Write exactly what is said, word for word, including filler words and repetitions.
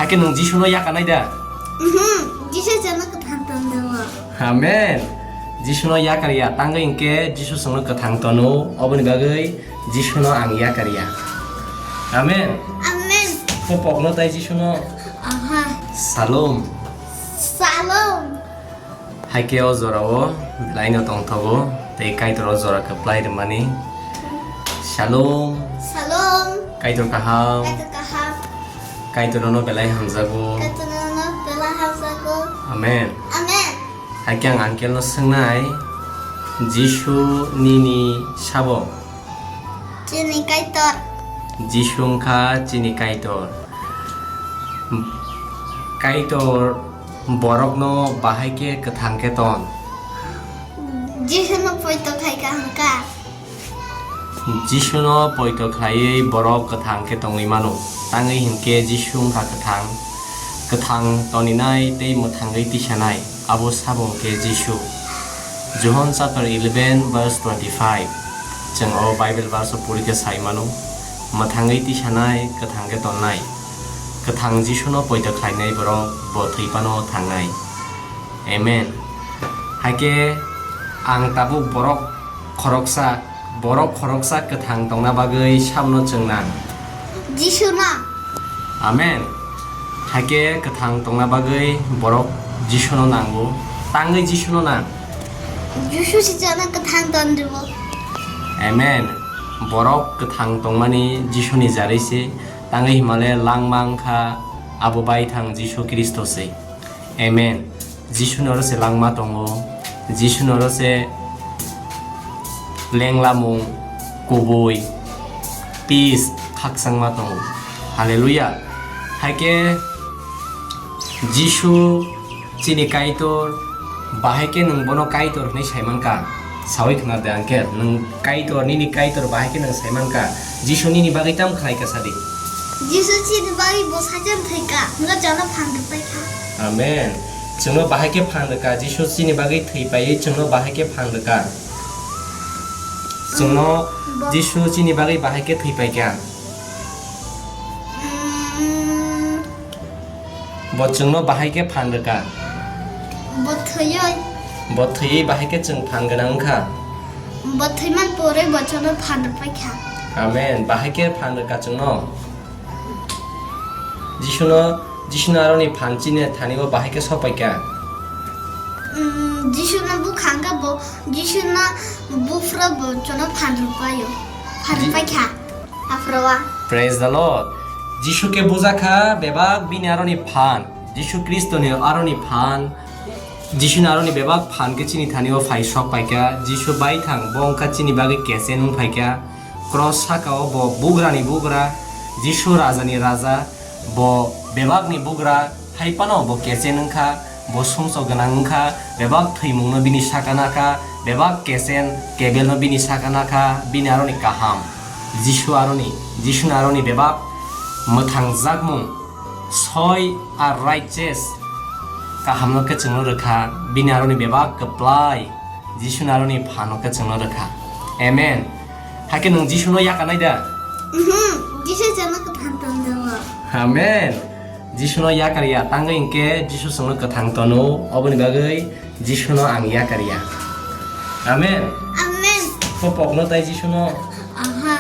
Hakhe nwng Jisuno yakarnai da? Mhm, Jisu chwngno kwthang tongjago. Amen. Jisuno yakar ya, tangwi hinkhe Jisu chwngno kwthang tono, oboni bagwi Jisuno ang yakar ya. Amen. Amen. Khopokno tai Jisuno. Aha. Shalom. Shalom. Haikhe o jorao belaino tongthogo, tei Kaitor o jora kwplai rwmani. Shalom. Shalom. Kaitor kaham. Kaitor kaham. Kaitor nono belai hamjago. Kaitor nono belai hamjago. Amen. Amen. Haikhe ang uncle no swngnai, Jisu nini sabo? Chini Kaitor. Jisu wngkha chini Kaitor. Kaitor borokno bahai khe kwthang khe ton? Jisuno poito khai kaham kha. Jisuno poito khlaiwi borok kwthang khe tongwi mano. Tangwi hinkhe Jisu wngkha kwthang, kwthang toninai tei mwthangwi tisanai. Abo sabo hwnkhe Jisu. Johon chapter eleven verse twenty-five. Chwng o Bible verse o pori khe sai mano, mwthangwi tisanai, kwthang khe tonnai. Kwthang Jisuno poito khlainai borok bo thwi phano thangnai. Amen. Haikhe ang tabuk borok khoroksa, borok khoroksa kwthang tongna bagwi sabono chwng nang. Jisu nang. Amen. Haikhe kwthang tongna bagwi borok Jisuno nango, tangwi Jisuno nang. Jisu si chwngno kwthang tonrwo. Amen. Borok kwthang tongmani Jisuni jarwi se, tangwi himale langma wngkha abo baithang Jisu Khristo se. Amen. Jisuni oro se langma tongo. Jisuni oro se lenglamung, kubui, peace, khakchangma tongo. Hallelujah. Haikhe Jisu chini Kaitor, bahai khe nwng bono Kaitor hwnwi saimankha? Sawi khna de uncle, nwng Kaitor, nini Kaitor bahai khe nwng saimankha? Jisu nini bagwi tamo khlaikha sadi? Jisu chini bagwi bo saichung thwikha, hwnba chwngno phan rwpaikha. Amen. Chwngno bahai khe phan rwkha, Jisu chini bagwi thwi paiwi chwngno bahai khe phan rwkha. Chwngno bo- Jisu chini bagwi bahai khe thwi paikha. Mm. Bo chwngno bahai khe phan rwkha. Bo thwiwi. Bo thwiwi bahai khe chwng phan gwnang wngkha. Bo thwiman pore bo chwngno phan rwpaikha. Amen. Bahai khe phan rwkha chwngno. Jisuno, Jisuno aroni phan chini thani o bahai khe sopaikha. Mm, Jisuno bukhangkha bo, Jisuno buphro bo chwngno phan rwpaio. Phan Ji- rwpaikha. Aphroa. Praise the Lord. Jisu khe bujakha bebak bini aroni phan. Jisu Khristoni aroni phan. Jisuni aroni bebak phan khe chini thani o phai sok paikha. Jisu baithang bo wngkha chini bagwi kechen wng phaikha. Cross saka o bo bugrani bugra. Jisu rajani raja. Bo bebakni bugra. Hai phano bo kechen wngkha, bo sumsok gwnang wngkha, bebak thwimungno bini saka nakha, bebak kechen kebelno bini saka nakha, bini aroni kaham. Jisu aroni, Jisuni aroni bebak mwthangjakmung, soi ar righteous kahamno khe chwngno rwkha, bini aroni bebak kwplai. Jisuni aroni phano khe chwngno rwkha. Amen. Hakhe nwng Jisuno yakarnai da? Mhm, Jisu chwngno kwthang tongjago. Amen. Jisuno yakar ya, tangwi hinkhe Jisu chwngno kwthang tono, oboni bagwi Jisuno ang yakar ya. Amen. Amen. Khopokno tai Jisuno. Aha.